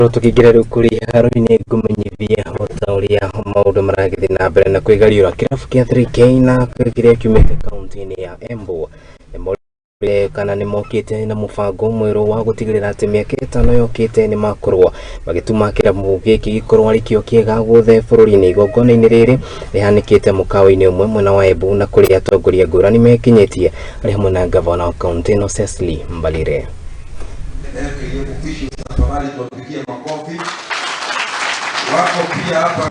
Tũkĩingĩra rĩu kũrĩ haro-inĩ ngũmenyithie ota ũrĩa maũndũ maragĩthiĩ na mbere na kwĩgariũra kĩrabu kĩa 3K na kĩrĩa kiumĩte kaunti-inĩ ya Embu nĩmorire kana nĩmokĩte na mũbango mwerũ wa gũtigĩrĩra atĩ mĩaka 5 yokĩte nĩmakorwo magĩtũma kĩrabu gĩkĩ gĩkorwo arĩ kĩo kĩega guothe bũrũri-inĩ. Igongona-inĩ rĩrĩ rĩhanĩkĩte mũkawa-inĩ ũmwe mwena wa Embu na kũrĩa atongoria ngũrani mekinyĩtie arĩ hamwe na gavana wa kaunti ĩno Cecily Mbalire.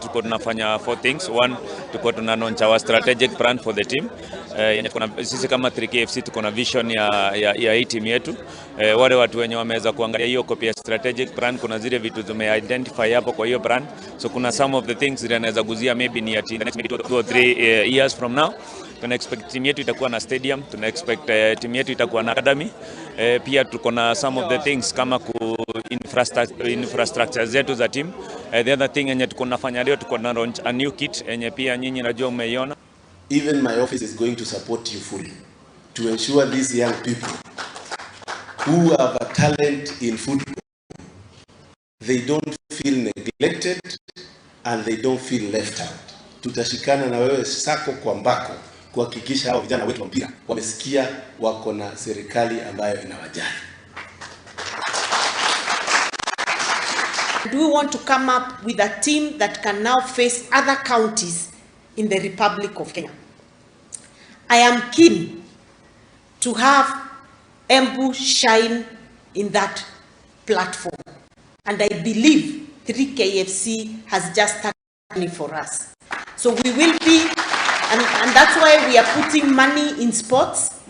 Tuko tunafanya four things. One, tuko tuna launch our strategic plan for the team. Yenye tuko na sisi kama 3KFC tuko na vision ya hii team yetu. Wale watu wenye wameweza kuangalia hiyo copy ya strategic plan, kuna zile vitu tume identify hapo kwa hiyo plan. So kuna some of the things zile naweza guzia maybe ni ati the next maybe 2 or 3 years from now. Tuna expect team yetu itakuwa na stadium, tuna expect team yetu itakuwa na academy. Pia tuko na some of the things kama ku infrastructure zetu za team. The other thing yenye tuko nafanya leo, tuko na launch a new kit yenye pia nyinyi najua umeiona. Even my office is going to support you fully to ensure these young people who have a talent in football, they don't feel neglected and they don't feel left out. Tutashikana na wewe sako kwa mbako kuhakikisha hao vijana wetu wa mpira wamesikia wako na serikali ambayo inawajali. Do we want to come up with a team that can now face other counties in the Republic of Kenya? I am keen to have Embu shine in that platform. And I believe 3KFC has just started for us. So we will be, and that's why we are putting money in sports.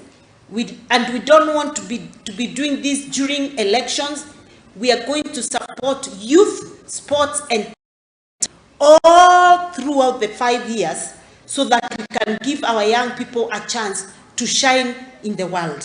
And we don't want to be doing this during elections. We are going to support youth, sports, and all throughout the 5 years so that we can give our young people a chance to shine in the world.